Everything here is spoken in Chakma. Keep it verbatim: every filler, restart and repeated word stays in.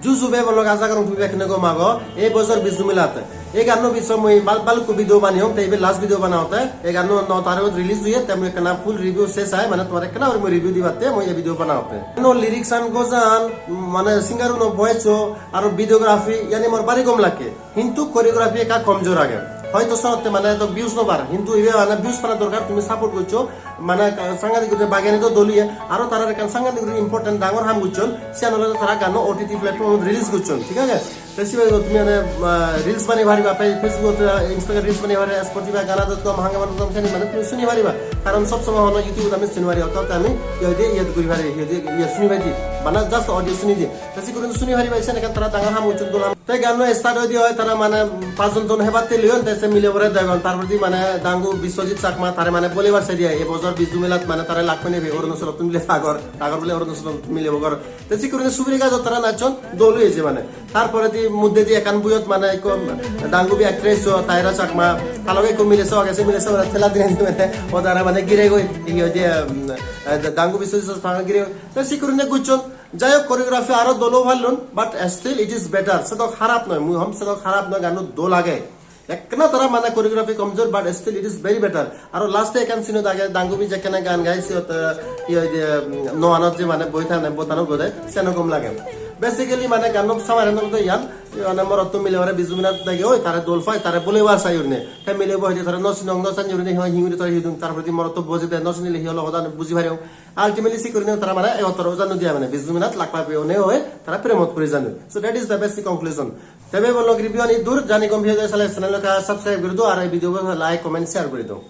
Ju ju bhei bon lok, aja gorong tumi bekkune gom ago. Ei bojor Bizu Melat ei ganno bisoy mui bal-, balukko video baneyong, te ibe last video banaote. Ei ganno no tarikh release oye, te mui ekkana full review se sai, mane tomare ekkana guri mui review dibatte mui ei video banaote. No lyrics an gojan, mane singer uno voice o, aro videography, yani mor bari gom lage. Hintu choreography ekka komjor age. Hoito sonotte mane eto views no bar, hintu ibe mane views pana dorkar, tumi support goccho, mane sanghatik guri bagiyani do dol oye, aro tarar ekkan sanghatik guri important dangor ham gocchon, siyan olode tara ganno O T T platform release gocchon, thik age? Te sibe tumi mane, ah, reels banei pariba, Fe-, Facebook ot, ah, Instagram reels banei pariba, Spotify, Gaana dot com, Hungama dot com, seni mane tumi suni pariba. Karon sob somoi hono YouTube ot ami suni pari, orthat ami iye hoide iye guri pari, iye hoide iye suni pari, bana just audio suni di. Te sikkuri suni pariba, siyan ekkan tara dangor ham gocchon, dol ham. Te ganno start oide oi tara mane pajjon ton hebatte loyon, te se milebore degon, tar poredi mane Dangu Biswajit Chakma tare mane bolebar sedi ai, ei bojor Bizu Melat mane tare lak pene be Arunachalottun bile sagor, sagor bile Arunachalottun milebo gor. Te sikkuri suguri gajot tara nachchon, dol oye je mane. Tar poredi moddedi ekkan buyot mane ekko Dangubi actress o Tahira Chakma, ta loge ekko mile so age, se mile so mane thela dinei mane o tara mane gire goi, iye hoide, um, eh, Dangu Biswajit Chakma gire goi. Te sikkuri gocchon, jai hok, choreography aro dol o pallun, but still it is better. Sedok harap noi, mui hom sedok harap noi, ganno dol age. Ekkena tara mane choreography komjor, but still it is very better. Aro last e ekkan scene ot age, Dangubi jekkene gan gai, siyot, eh, iye, iye, um, noanot je mane boi thane, botanot bode, seno gom lage. Basically mane ganno summary olode iyan, mane morotto milebore Bizu Melat dege oi, tare dol pai, tare bolebar sai urine. Te milebo hoide tare no sinong, no sani urine, hi, hi guri tare hidung, tar poredi morotto boje de, no sinile hi olo hoda buji paribo. Ultimately sikkuri tara mane egottor ojan no diya mane Bizu Melat lak pabe one oi tara premot puri jadon. So that is the basic conclusion. Te bhei bon lok, review ani dur, jani gom peye sale channel ekka subscribe guri do, aro ei video bo like, comment, share guri do.